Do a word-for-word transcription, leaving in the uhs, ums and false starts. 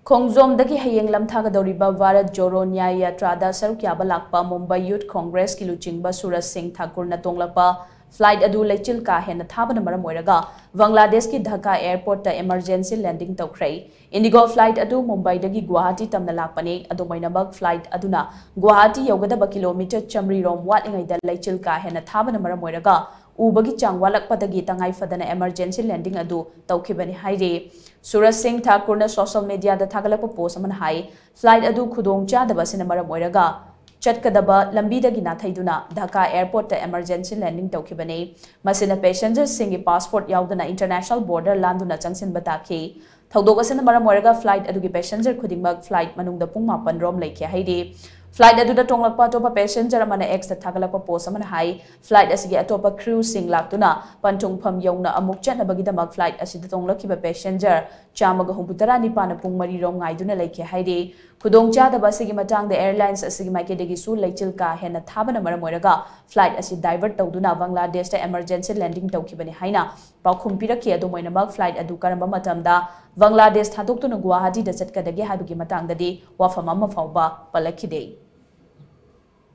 ꯈꯣꯡꯖꯣꯝꯗꯒꯤ ꯍꯌꯦꯡ ꯂꯝꯊꯥꯒꯗꯧꯔꯤꯕ ꯚꯥꯔꯠ ꯖꯣꯔꯣ ꯅ꯭ꯌꯥꯌ ꯌꯥꯇ꯭ꯔꯥꯗ ꯁꯔꯨꯛ ꯌꯥꯕ ꯂꯥꯛꯄ ꯃꯨꯝꯕꯥꯏ ꯌꯨꯊ ꯀꯣꯡꯒ꯭ꯔꯦꯁꯀꯤ ꯂꯨꯆꯤꯡꯕ ꯁꯨꯔꯖ ꯁꯤꯡ ꯊꯥꯀꯨꯔꯅ ꯇꯣꯡꯂꯛꯄ ꯐ꯭ꯂꯥꯏꯠ ꯑꯗꯨ ꯂꯩꯆꯤꯜ ꯀꯥ ꯍꯦꯟꯅ ꯊꯥꯕꯅ ꯃꯔꯝ ꯑꯣꯏꯔꯒ ꯕꯪꯒ꯭ꯂꯥꯗꯦꯁꯀꯤ ꯙꯥꯀꯥ ꯑꯦꯌꯔꯄꯣꯔꯠꯇ ꯏꯃꯔꯖꯦꯟꯁꯤ ꯂꯦꯟꯗꯤꯡ ꯇꯧꯈ꯭ꯔꯦ꯫ ꯏꯟꯗꯤꯒꯣ ꯐ꯭ꯂꯥꯏꯠ ꯑꯗꯨ ꯃꯨꯝꯕꯥꯏꯗꯒꯤ ꯒꯨꯋꯥꯍꯥꯇꯤ ꯇꯝꯅ ꯂꯥꯛꯄꯅꯤ꯫ ꯑꯗꯨꯝ ꯑꯣꯏꯅꯃꯛ, ꯐ꯭ꯂꯥꯏꯠ ꯑꯗꯨꯅ ꯒꯨꯋꯥꯍꯥꯇꯤ ꯌꯧꯒꯗꯕ ꯀꯤꯂꯣꯃꯤꯇꯔ ꯆꯥꯃꯔꯤ ꯔꯣꯝ ꯋꯥꯠꯂꯤꯉꯩꯗ ꯂꯩꯆꯤꯜ ꯀꯥ ꯍꯦꯟꯅ ꯊꯥꯕꯅ ꯃꯔꯝ ꯑꯣꯏꯔꯒ ꯎꯕꯒꯤ ꯆꯥꯡ ꯋꯥꯠꯂꯛꯄꯗꯒꯤ ꯇꯉꯥꯏ ꯐꯗꯅ ꯏꯃꯔꯖꯦꯟꯁꯤ ꯂꯦꯟꯗꯤꯡ ꯑꯗꯨ ꯇꯧꯈꯤꯕꯅꯤ ꯍꯥꯏꯔꯤ꯫ ꯁꯨꯔꯖ ꯁꯤꯡ ꯊꯥꯀꯨꯔꯅ ꯁꯣꯁꯤꯌꯦꯜ ꯃꯤꯗꯤꯌꯥꯗ ꯊꯥꯒꯠꯂꯛꯄ ꯄꯣꯁ ꯑꯃꯅ ꯍꯥꯏ, ꯐ꯭ꯂꯥꯏꯠ ꯑꯗꯨ ꯈꯨꯗꯣꯡ ꯆꯥꯗꯕ ꯑꯁꯤꯅ ꯃꯔꯝ ꯑꯣꯏꯔꯒ ꯆꯠꯀꯗꯕ ꯂꯝꯕꯤꯗꯒꯤ ꯅꯥꯊꯩꯗꯨꯅ ꯙꯥꯀꯥ ꯑꯦꯌꯔꯄꯣꯔꯠꯇ ꯏꯃꯔꯖꯦꯟꯁꯤ ꯂꯦꯟꯗꯤꯡ ꯇꯧꯈꯤꯕꯅꯤ꯫ ꯃꯁꯤꯅ ꯄꯦꯁꯦꯟꯖꯔꯁꯤꯡꯒꯤ ꯄꯥꯁꯄꯣꯔꯠ ꯌꯥꯎꯗꯅ ꯏꯟꯇꯔꯅꯦꯁꯅꯦꯜ ꯕꯣꯔꯗꯔ ꯂꯥꯟꯗꯨꯅ ꯆꯪꯁꯤꯟꯕ ꯇꯥꯈꯤ꯫ ꯊꯧꯗꯣꯛ ꯑꯁꯤꯅ ꯃꯔꯝ ꯑꯣꯏꯔꯒ ꯐ꯭ꯂꯥꯏꯠ ꯑꯗꯨꯒꯤ ꯄꯦꯁꯦꯟꯖꯔ ꯈꯨꯗꯤꯡꯃꯛ ꯐ꯭ꯂꯥꯏꯠ ꯃꯅꯨꯡꯗ ꯄꯨꯡ ꯃꯥꯄꯟ ꯔꯣꯝ ꯂꯩꯈꯤ ꯍꯥꯏꯔꯤ꯫ ꯐ꯭ꯂꯥꯏꯠ ꯑꯗꯨꯗ ꯇꯣꯡꯂꯛꯄ ꯑꯇꯣꯞꯄ ꯄꯦꯁꯦꯟꯖꯔ ꯑꯃꯅ ꯑꯦꯛꯁꯇ ꯊꯥꯒꯠꯂꯛꯄ ꯄꯣꯁ ꯑꯃꯅ ꯍꯥꯏ, ꯐ꯭ꯂꯥꯏꯠ ꯑꯁꯤꯒꯤ ꯑꯇꯣꯞꯄ ꯀ꯭ꯔꯨꯁꯤꯡ ꯂꯥꯛꯇꯨꯅ ꯄꯟꯊꯨꯡꯐꯝ ꯌꯧꯅ ꯑꯃꯨꯛ ꯆꯠꯅꯕꯒꯤꯗꯃꯛ ꯐ꯭ꯂꯥꯏꯠ ꯑꯁꯤꯗ ꯇꯣꯡꯂꯛꯈꯤꯕ ꯄꯦꯁꯦꯟꯖꯔ ꯆꯥꯝꯃꯒ ꯍꯨꯝꯐꯨꯇꯔꯥ ꯅꯤꯄꯥꯟꯅ ꯄꯨꯡ ꯃꯔꯤ ꯔꯣꯝ ꯉꯥꯏꯗꯨꯅ ꯂꯩꯈꯤ ꯍꯥꯏꯔꯤ꯫ ꯈꯨꯗꯣꯡꯆꯥꯗꯕ ꯑꯁꯤꯒꯤ ꯃꯇꯥꯡꯗ ꯑꯦꯌꯔꯂꯥꯏꯟꯁ ꯑꯁꯤꯒꯤ ꯃꯥꯏꯀꯩꯗꯒꯤꯁꯨ ꯂꯩꯆꯤꯜ ꯀꯥ ꯍꯦꯟꯅ ꯊꯥꯕꯅ ꯃꯔꯝ ꯑꯣꯏꯔꯒ ꯐ꯭ꯂꯥꯏꯠ ꯑꯁꯤ ꯗꯥꯏꯚꯔꯠ ꯇꯧꯗꯨꯅ ꯕꯪꯒ꯭ꯂꯥꯗꯦꯁꯇ ꯏꯃꯔꯖꯦꯟꯁꯤ ꯂꯦꯟꯗꯤꯡ ꯇꯧꯈꯤꯕꯅꯤ ꯍꯥꯏꯅ ꯄꯥꯎꯈꯨꯝ ꯄꯤꯔꯛꯈꯤ꯫ ꯑꯗꯨꯝ ꯑꯣꯏꯅꯃꯛ, ꯐ꯭ꯂꯥꯏꯠ ꯑꯗꯨ ꯀꯔꯝꯕ ꯃꯇꯝꯗ ꯕꯪꯒ꯭ꯂꯥꯗꯦꯁ ꯊꯥꯗꯣꯛꯇꯨꯅ ꯒꯨꯋꯥꯍꯥꯇꯤꯗ ꯆꯠꯀꯗꯒꯦ ꯍꯥꯏꯕꯒꯤ ꯃꯇꯥꯡꯗꯗꯤ ꯋꯥꯐꯝ ꯑꯃ ꯐꯥꯎꯕ ꯄꯜꯂꯛꯈꯤꯗꯦ꯫